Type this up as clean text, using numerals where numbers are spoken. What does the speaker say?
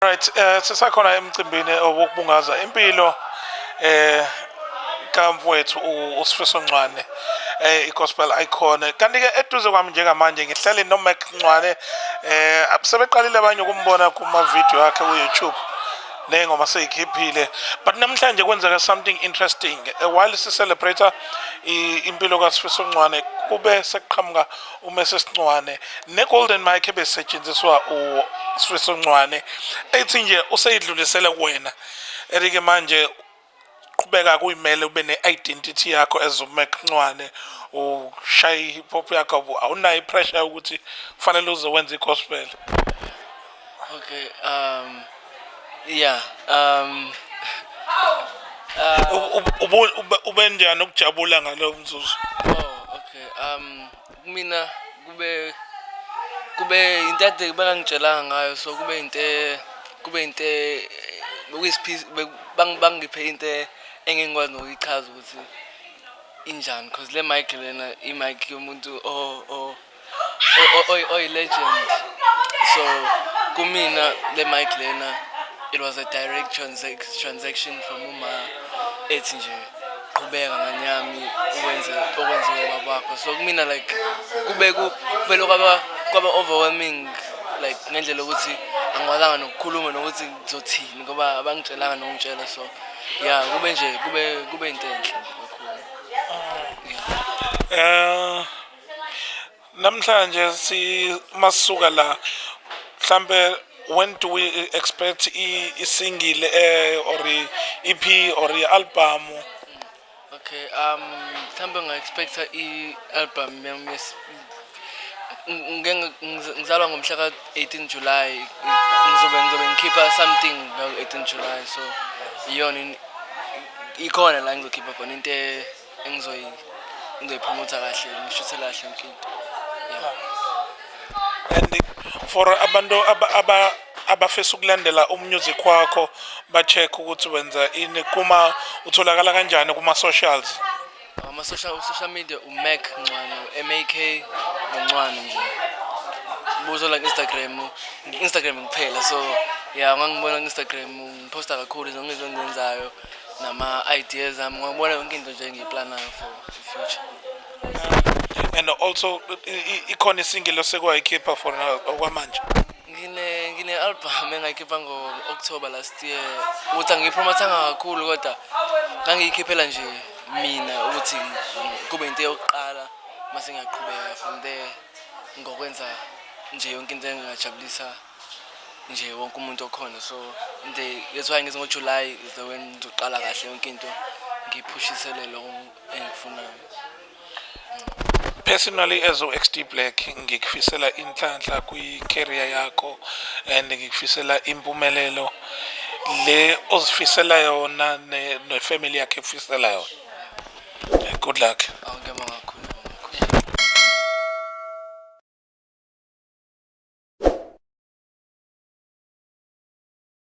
Right, sisakhona emcimbini wokubungaza impilo kamfowethu uSifiso Ncwane, i-gospel icon. Kanti ke eduze kwami njengamanje ngihleli noMac Ncwane. Sebeqalile abanye ukumbona kuma video akhe ku YouTube nengoma seyikhiphile, but namhlanje kwenzeka something interesting. While si-celebrate impilo kaSifiso Ncwane, kube sekuqhamuka uMrs Ncwane ne-golden mic ebesetshenziswa uSifiso Ncwane, ethi nje useyidlulisele kuwena. Ethi-ke manje qhubeka kuyimele ube ne-identity yakho as uMac Ncwane, ushaye i-hip hop yakho, awunayo i-pressure yokuthi kufanele uze wenze i-gospel. Okay, yeah, Ube njani ukujabula ngalo mzuzu? Oh, okay. Kumina kube into ade bangangitshelanga ngayo, so kube into bekuyisiphisi bangiphe into engingikwazi nokuyichaza ukuthi injani, because le mic lena, i-mic yomuntu o oyi legend. So kumina le mic lena, it was a direct transaction from uma ethi nje, "Qhubeka ngane yami, ukwenze okwenziwe ubaba wakho." So kumina, like, kube kuvele kwaba overwhelming, like, ngendlela yokuthi angikwazanga nokukhuluma nokuthi ngizothini, ngoba abangitshelanga nokungitshela. So yeah, kube nje kube into enhle kakhulu. Namhlanje si masuka la, mhlambe when do we expect i-single or i-EP or i-album? Okay, mhlambe nga-expecta i-album yami ngike ngizalwa ngomhla ka-18 July. Ngizobe ngikhipha something nga-18 July, so iyona ikhona la ngizokhipha khona into engizoyipromotha kahle, ngishuthele kahle yonke into, yeah. And for abantu abafisa ukulandela umusic wakho, ba-check ukuthi wenza ini, kuma utholakala kanjani kuma socials? Ama-social social media, uMac Ncwane, MAK noNcwane nje. Buzo la Instagram, Instagram kuphela. So yeah, ungangibona ku-Instagram, ngiphosta kakhulu zonke izinto engizenzayo nama-ideas ami, ungabona yonke into nje engiyiplanayo for the future. And also ikhona isingle osekwayikhipha for now, okwamanje? Ngine album engayikhipha ngo-October last year. Ukuthi angiyipromothanga kakhulu, kodwa ngangiyikhiphela nje mina ukuthi kube into yokuqala, mase ngiyaqhubeka from there ngokwenza nje yonke into engingajabulisa nje wonke umuntu okhona. So into that's why ngithi ngo-July is the when ngizoqala kahle yonke into, ngiphushisele lokho engikufunayo. Personally, as u-XD Black, ngikufisela inhlanhla kwi-career yakho and ngikufisela impumelelo le ozifisela yona ne-family yakhe ekufisela yona. Good luck. Awu.